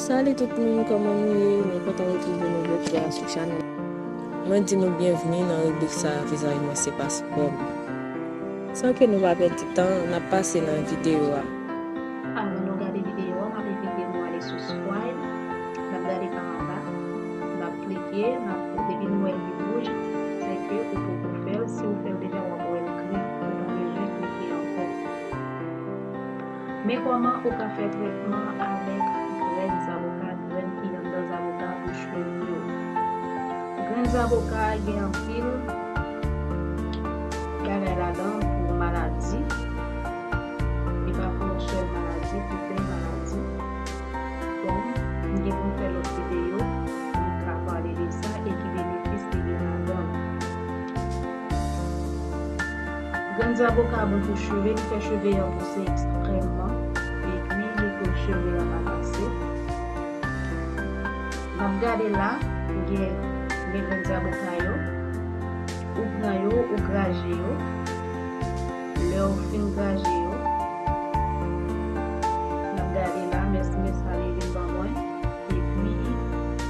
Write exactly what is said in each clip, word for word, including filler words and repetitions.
Salut tout moun, kòman nou ye? Mwen kontan retwouve nou lòt fwa sou chanèl. Mwen di nou byenvni nan ribrik sa a, Vizaj mwen se paspò m. San ke nou pa pèdi tan, n ap pase nan videyo a. Avan nou gade videyo a, m ap envite nou ale sou Scribe, n ap gade pa anba, n ap klike, n ap, depi nou wè l li wouj, se ke ou poko fè l, si ou fè l deja, w ap wè l gri, ou pa bezwen klike ankò. Men kòman ou ka fè trètman avèk grenn zaboka, grenn ki anndan zaboka pou cheve yo. Grenn zaboka gen anpil bagay ladan pou maladi. Li pa pou yon sèl maladi, pou plizyè maladi. Bon, m gen pou m fè lòt videyo pou m ka pale de sa e ki benefis li gen ladan l. Grenn zaboka bon pou cheve, li fè cheve an pouse ekstrèmman, epi li fè cheve an pa kase. N ap gade la, gen, gen grenn zaboka yo, ou pran yo, ou graje yo. Lè w fin graje yo, n ap gade la, mèsi, mèsi sa li vin ban mwen. Epi,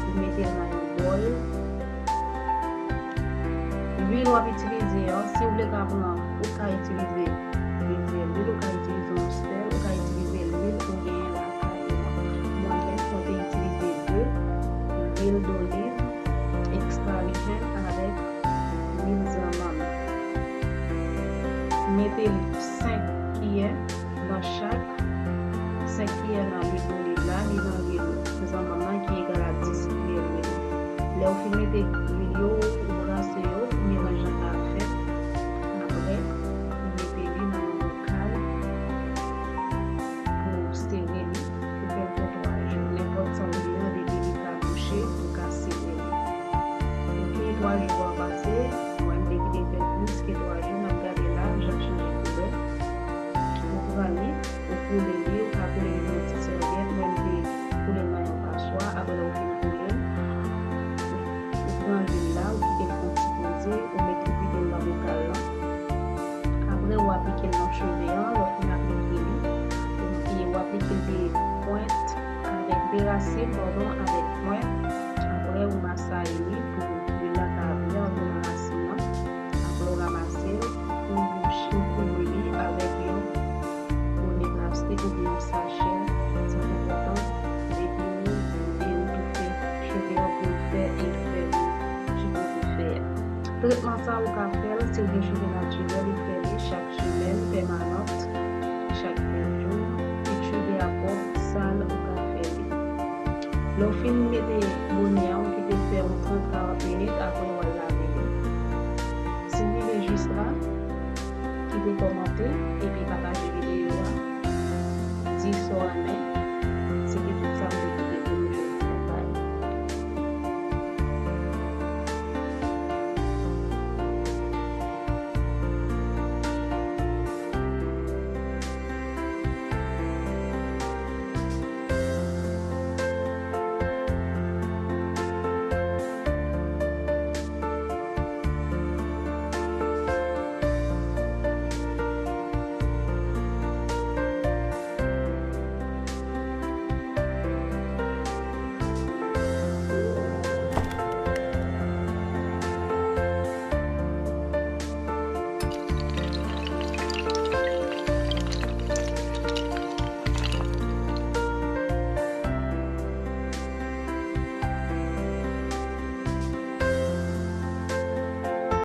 ou mete l nan yon bòl. Lwil w ap itilize an, si w vle ka pran, ou ka itilize plizyè lwil, ou ka itilize yon sèl, ou ka itilize lwil ou genyen lakay ou an. Mwen menm, mwen te itilize de, lwil doliv, ekstra vèjen avèk lwil zanmann. Mete senk kiyè nan chak senk kiyè nan lwil doliv la, li nan lwil zanmann nan ki egal a dis kiyè lwil. Lè w fin mete lwil yo, ou brase yo, ou melanj nan ka fèt. Apre, ou mete li nan yon bokal pou w sere li, pou fè l pou twa jou. Nenpòt sa w vle an, depi li pa bouche, ou ka sere li. Ok, twa jou a pase, mwen m te kite fè plis ke twa jou, n ap gade la, jan l chanje koulè. Ou pran li, ou koule li, ou ka koule li nan yon ti sèvyèt, mwen m te koule l nan yon paswa, apre lè w fin koule l, ou, ou pran lwil la, ou kite l fè yon ti poze, ou met, ou vide l nan bokal lan. Apre, ou aplike l nan cheve an, lè w fin aplike li, ou, e ou aplike l de pwent avèk, de rasin, padon, avèk pwent. Apre, ou masaye li pou lwil la ka byen antre nan rasin nan. Apre, ou ranmase l, ou bouch-, ou kouvri li avèk yon bonè plastik oubyen yon sachè. Sa enpòtan, depi ou, e ou toufe cheve an pou l fè efè li sipoze fè a. Tretman sa a ou ka fè l, si w gen cheve natirèl, ou fè li chak semèn, pèmanant, chak kat jou, kit cheve a pwòp, sal, ou ka fè li. Lè w fin mete bonè a, ou kite l fè yon trant, karant minit, apre w al lave li. Si w rive jis la, kite kòmantè, epi pataje videyo a. Di sa w renmen,